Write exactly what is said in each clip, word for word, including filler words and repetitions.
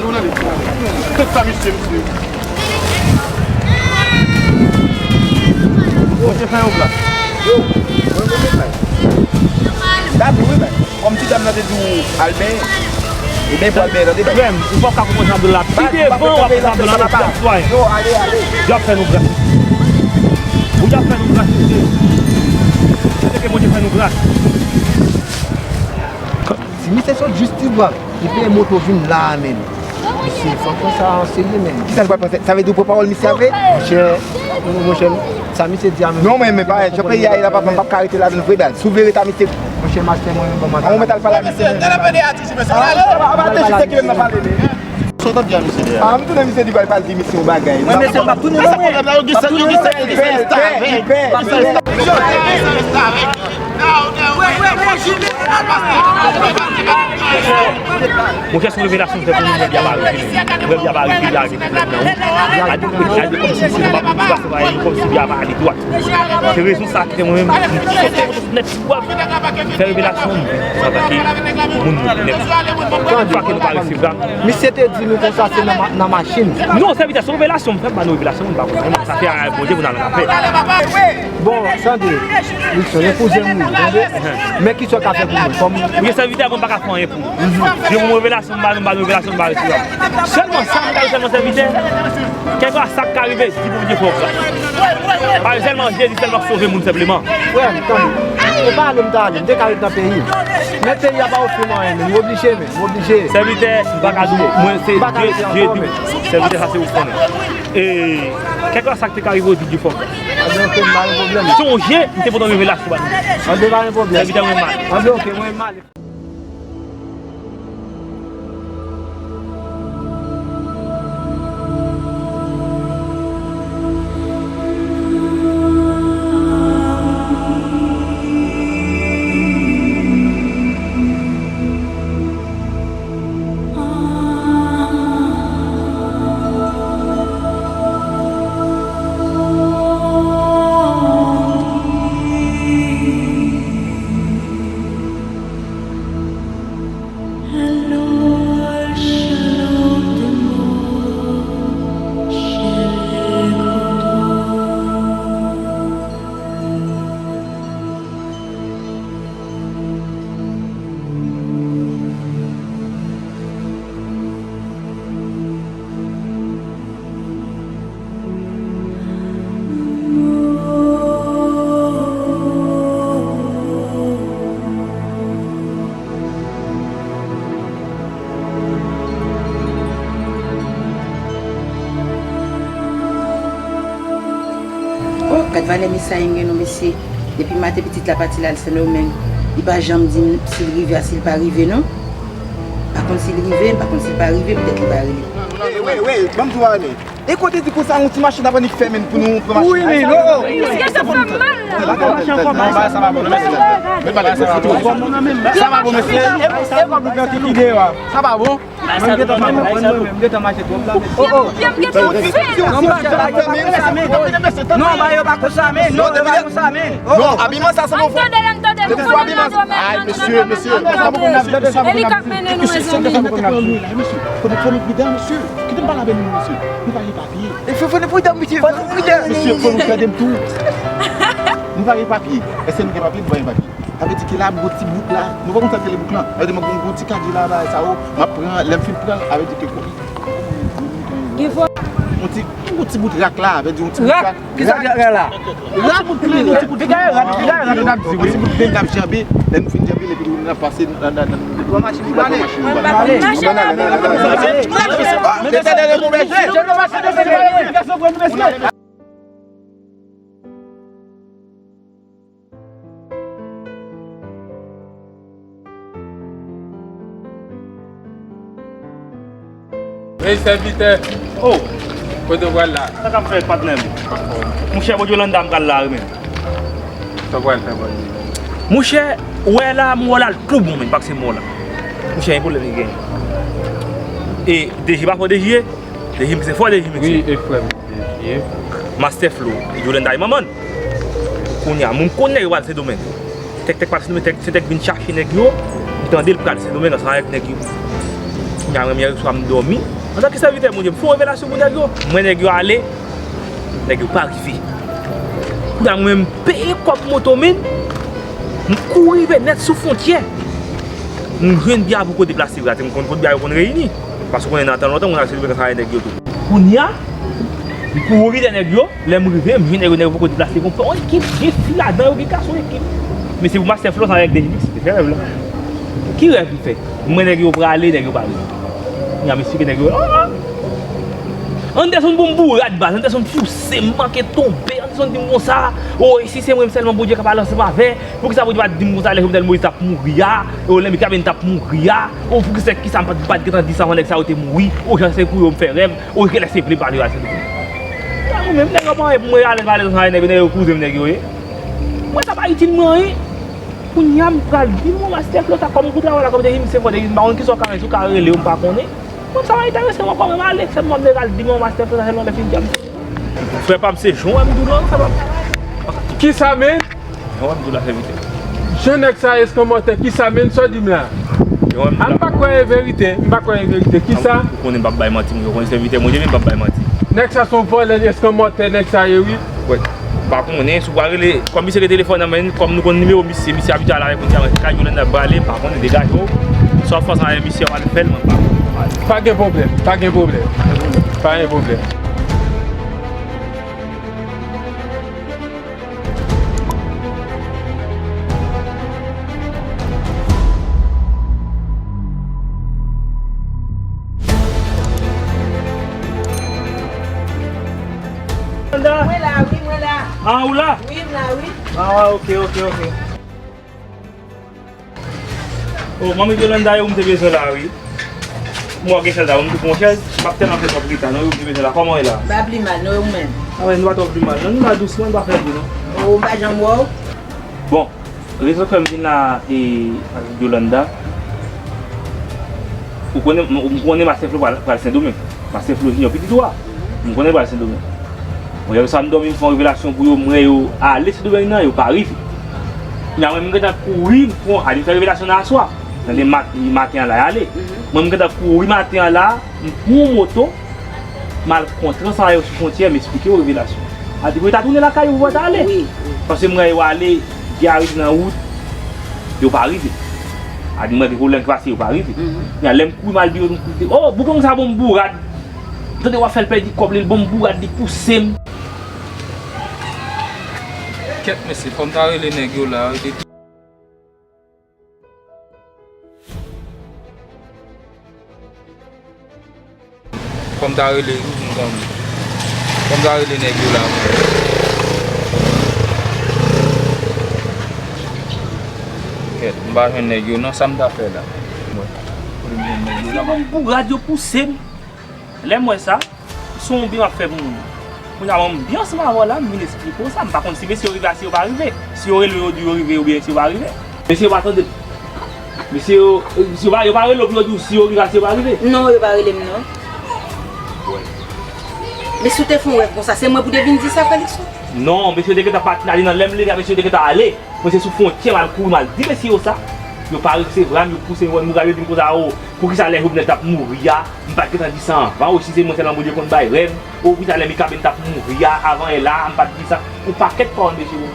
Gade w nan li. Tout sa misye, misye. Bondye fè yon gras. Yo, mwen, mwen, mwen, mwen. Gade, wi, men. Kòm ti dam nan te di w al benyen, ebyen, pou al benyen, tande, bay. Frè m, ou p ap ka konprann sa m ap di w la. Pi devan, w ap konprann sa m ap di w la, mesye, sitwayen. Yo, ale, ale. Bondye ap fè nou gras, mesye. Bondye ap fè nou gras, mesye. Mesye, ke Bondye fè nou gras. Si misye sot jis Tibwa, li peye moto vin la a menm. Mesye, fòk pran sa an serye, menm. Kisa l pral panse? Sa vle di w pran pawòl misye a vre? Monchè, monchè, sa misye di a menm. Non, men, men, pa, jan peyi a ye la, papa, m p ap ka rete ladan l vre, baz. Si w vle rete a misye. Monchè, mastè, mwen menm, ban m. An, ou mèt al pale a misye. Mesye, tèlè pede a toujou, mesye. An, ale, aba, aba, attention, se ki menm nan pale, men. Sa w t ap di a misye dèyè? Ah, m tounen misye di pral, pral di misye yon bagay. Mwen, mesye, m p ap tounen non, mwen. M ap tounen non, mwen. Monchè, se yon revelasyon m fè pou nou, mwen, Bya pa revele. Mwen, Bya pa revele avèk pwoblèm nan, wi. Gade, gade kòmsi se pa, se pa, kòmsi Bya pa ale dwat. Se rezon sa ki fè mwen menm, m sòti nèt, fè revelasyon, m antanke moun nèt. Yon fwa ke nou pa resevwa. Misye te di nou konsa se nan ma-, nan machin. Non, sèvitè, se revelasyon m fè, m ba nou revelasyon, m pa konn anyen, sa se a Bondye pou n al nan afè. Bon, tande, Wilson, e kouzen m wi, tande. Men ki sa w ka fè pou mwen, kòm. Wi, sèvitè, bon, m pa ka fè anyen pou ou. Je pou mwen revelasyon, m ba nou, m ba nou revelasyon, m pa resevwa. Sèlman sa, m ka di sèlman sèvitè, kèlkeswa sa k ka rive, di Bondye fè w gras. Paske sèlman Jezi sèlman k sove moun senpleman. Frè m, tande. Se pa ale m ta ale, m te ka ret nan peyi m. Men peyi a pa ofri m anyen, men m oblije, men m oblije. Sèvitè, m pa ka di w, mwen se Dye, Dye di m. Sèvitè, sa se ou k konnen. E kèlkeswa sa k te ka rive w, di Dye fè w gras. Anben, ok, m pa gen pwoblèm. Sonje, m te pote yon revelasyon ba nou. Anben, pa gen pwoblèm. Sèvitè, mwen mal. Anben, ok, mwen mal. Oh, gad valè mesay m gen non, mesye. Depi maten pitit la pati l al Sendomeng, li pa janm di m si l rive a, si l pa rive non. M pa konn si l rive, m pa konn si l pa rive, poutèt li pa rele. Wi, wi, wi, ban m di w ale. E kote di konsa yon ti machin ap annik fèmen pou nou pran machin. Wi, men, oh, oh. Mesye, sa fè m mal la. Sa pa bon non, mesye. Met bagay sa pa bon. Sa pa bon, mesye. E kòb nou pran ki deyò a. Sa pa bon. Mwen gentan mache, mwen gentan mache twòp la, mesye. Oh, oh. Pye m gentan fè. Non, monchè, bagay yo pa konsa, men. Non, bagay yo pa konsa, men. Non, yo pa konsa, men. Non, abiman sa se bon. Ann tande l, ann tande l. Ay, mesye, mesye. E li k ap mennen nou, mezanmi. Mesye, fò nou, fò nou pridan, mesye. Kite m pale avè nou, mesye. Nou pa gen papye. E fò, fò nou pridan, mesye. Fò nou pridan. Mesye, fò nou tande m tou. Nou pa gen papye. Èske nou gen papye? Nou pa gen papye. Sa vle di ke la, m gon ti bouk la. Nou pa konn sa k rele bouk lan. Sa vle di, mwen gon, gon ti kadye la, bagay sa yo. M ap pran, lè m fin pran, sa vle di ke gon, yon ti, yon ti bout rak la, sa vle di yon ti bout rak. Ki sa k rak la? Yon ti bout plen, yon ti bout plen. Yon ti bout plen k ap janbe. Lè nou fin janbe l, epi nou ap pase nan, nan, nan, nan machin pou ale. Machin pou ale. Mete tèt nou, mesye. Ey, sèvitè! Oh! Kote w pral la? Sa k ap fèt, patnè m? Monchè, bò Yolanda m pral la wi, men. Sa w pral fè, bò Yolanda? Monchè, ou wè la, m wè w la l tou bon, men, pa k se mò la. Monchè, gen pwoblèm li genyen. E D J pa fò D J ye? D J m se fò D J m. Wi, e frè m, D J ye. Master Flow, Yolanda e manman l. Kounye a, moun konnen yo pral Sendomeng. Tèk Tèk pral Sendomeng, Tèk, Tèk vin chache nèg yo. M tande l pral Sendomeng ansanm avèk nèg yo. Kounye a, mwen, yè swa, m dòmi. Antanke sèvitè Bondye, m fè yon revelasyon pou nèg yo. M wè nèg yo ale, nèg yo pa rive. Kounye a, mwen, m peye kòb moto, men m kouri rive nèt sou fwontyè. M jwenn Bya poko deplase vre, m konn kot Bya yo konn reyini. Paske w konnen nan tan lontan, moun al Sendomeng ansanm avèk nèg yo tou. Kounye a, m kouri dèyè nèg yo. Lè m rive, m jwenn nèg yo, nèg yo poko deplase. Gon pa yon ekip, gen fi ladan yo, gen gason, ekip. Men se pou Master Flow ansanm avèk D J Mix te fè rèv la. Ki rèv m fè? M wè nèg yo prale, nèg yo pa rive. Kounye a, m esplike nèg yo, ah! Anderson bon bourad baz, Anderson pouse m, manke tonbe. Konn di m konsa, o, e si se mwen sèlman Bondye ka pale ansanm avè, poukisa Bondye pa t di m konsa lè Jovenel Moïse t ap mouri a, o, lè Mikaben t ap mouri a, o, poukisa, kisa m pa t, pa t gentan di sa avan nèg sa yo te mouri, o, jan se kou yo m fè rèv, o, genlè se vle pale yo al sèvi. Mwen menm, nèg yo pa anyen pou mwen alèz pale konsa, nèg yo, nèg yo kouzen m, nèg yo ye. Mwen, sa pa itil mwen anyen. Kounye a, m pral di m, o, Master Flo, sa kòm ou travay la, kòm te di m se fò, te di m, pa konn kisa w ka, si w ka rele yo, m pa konnen. Mwen, sa pa enterese mwen ankò, men m ale, sèlman m te pral di m, o, Master Flo, sa sèlman lè fin di a m. Frè pa m, se jan w wè m di w la, sa pa m. Kisa, men? Jan w wè m di w la, sèvitè. Jan nèg sa eskanmòtè, kisa, men, sa w di m la? Jan w wè m di w la. A, m pa kwè e verite, m pa kwè e verite. Kisa? Ou konnen m p ap bay manti, mwen, ou konnen sèvitè Bondye, men m p ap bay manti. Nèg sa se yon vòlè, eskanmòtè, nèg sa ye, wi. Wè. M pa konnen, si w pa rele, kòm misye gen telefòn nan men, kòm nou konn nimewo misye, misye abitye ale avèk moun ki avèk kay Yolanda prale, m pa konnen, degaje w. Si w ap fè ansanm avèk misye, w al fè l, mwen pa konnen. Pa gen pwoblèm, pa gen pwoblèm. Pa gen pwoblèm. Mwen la, wi, mwen la. Ah, ou la? Wi, m la, wi. Ah, ok, ok, ok. Oh, manmi Yolanda, yo, m te bezwen la, wi. Mwen gen chèz la, m te pran chèz, m ap tèlman fè twòp reta, non, yo, m te bezwen la. Kòman w ye la? M pa pli mal, non, e ou menm? Ah, wè, nou pa twò pli mal, non, nou la dousman, nou pa fè bri, non. Oh, m pa janm wè w. Bon, rezon k fè m vin la, e, avèk Yolanda, ou konnen, m, m konnen Master Flo pral, pral Sendomeng. Master Flo Junior, pitit ou a. M konnen pral Sendomeng. Bon, yè swa m dòmi, m fè yon revelasyon pou yo, m wè yo ale Sendomeng nan, yo pa rive. Kounye a, mwen, m gentan kouri, m pran, a, li fè revelasyon nan aswè. Nan de mat-, maten an la, y ale. Mwen, m gentan kouri maten an la, m pran yon moto, m al kontre ansanm avè yo sou fwontyè, m esplike yo revelasyon. A di pou yo ta tounen lakay yo, pou yo ta ale. Wi, wi. Paske m wè yo ale, Gary nan wout, yo pa rive. A di m wè gen pwoblèm ki pase, yo pa rive. Kounye a, lè m kouri, m al di yo, m kouri, oh, boukong sa bon m bourad. M tande w ap fè l pèdi kòb li, l ban m bourad, li pouse m. Kèt mesye, fò m ta rele nèg yo la, rete tou. Fò m ta rele, wi, m zanmi. Fò m ta rele nèg yo la, mwen. Kèt, m pa jwenn nèg yo, non, sa m ta fè la? Mwen. Pou m jwenn nèg yo la, m ap. Bon, bourad yo pouse m. Lè m wè sa, se yon byen w ap fè pou moun. Kounye a, mwen, m byen ansanm avè w la, m vin esplike w sa. M pa konn si mesye yo rive a, si yo pa rive. Si yo rele yo, yo di yo rive, oubyen si yo pa rive. Mesye yo pa tande m. Mesye yo, mesye yo pa, yo pa rele w pou yo di w si yo rive a, si yo pa rive. Non, yo pa rele m, non. Mesye, ou te fè yon rèv konsa, se mwen pou te vin di sa, Fèliks? Non, mesye yo te gentan pati, ale nan lè m leve a, mesye yo te gentan ale. Mwen se sou fwontyè m al kouri, m al di mesye yo sa. Yo pa resevwa m, yo pouse m, wè m, yo di m konsa, o, poukisa lè Jovenel t ap mouri a, m pa t gentan di sa anvan, o, si se mwen sèlman Bondye konn bay rèv, o, poukisa lè Mikaben t ap mouri a, avan yè la, m pa t di sa, yon pakèt pawòl mesye yo.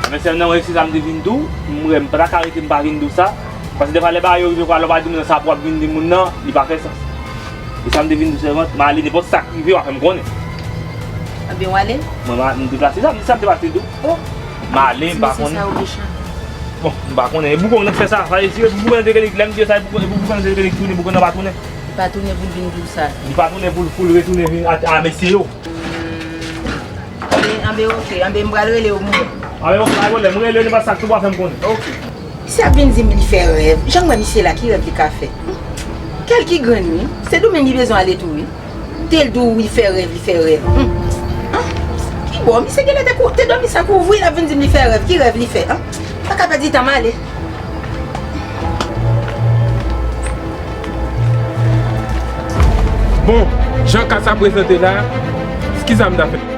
Men sèl nan wè se sa m te vin di w, m wè m pa ta ka rete m pa vin di w sa, paske defwa lè bagay yo rive kwa lè w pa di moun nan sa pou w ap vin di moun nan, li pa fè sans. E sa m te vin di w sèvant, m ale nenpòt sa k rive, w a fè m konnen. Ebyen, w ale? Mwen, m deplase, sa, sa m te pase tou. Oh. M ale, m pa konnen. Mesye sa yo mechan. Bon, m pa konnen. E boukong nan k fè sa, sa e si boukong nan te gentan, lè m di yo sa, e boukong, e boukong nan te gentan tounen, boukong nan pa tounen. Li pa tounen pou l vin di w sa. Li pa tounen pou l, pou l retounen vin a, a mesye yo. Hmm. Anben, anben, ok, anben, m pral rele yo, mwen. Anben, ok, pa gen pwoblèm, m rele yo, nenpòt sa k tou pou w a fè m konnen. Ok. Misye ap vin di m li fè rèv. Jan m wè misye la, ki rèv li ka fè? Kèl ki grenn, wi. Sendomeng li bezwen ale tou, wi. Te l di w li fè rèv, li fè rèv. Hum. Ah, ki bò? Misye genlè te kou-, te dòmi san kouvri, l ap vin di m li fè rèv. Ki rèv li fè, an? Pa ka pèdi tan, m ale. Bon, jan ka sa prezante la, kisa m ta fè?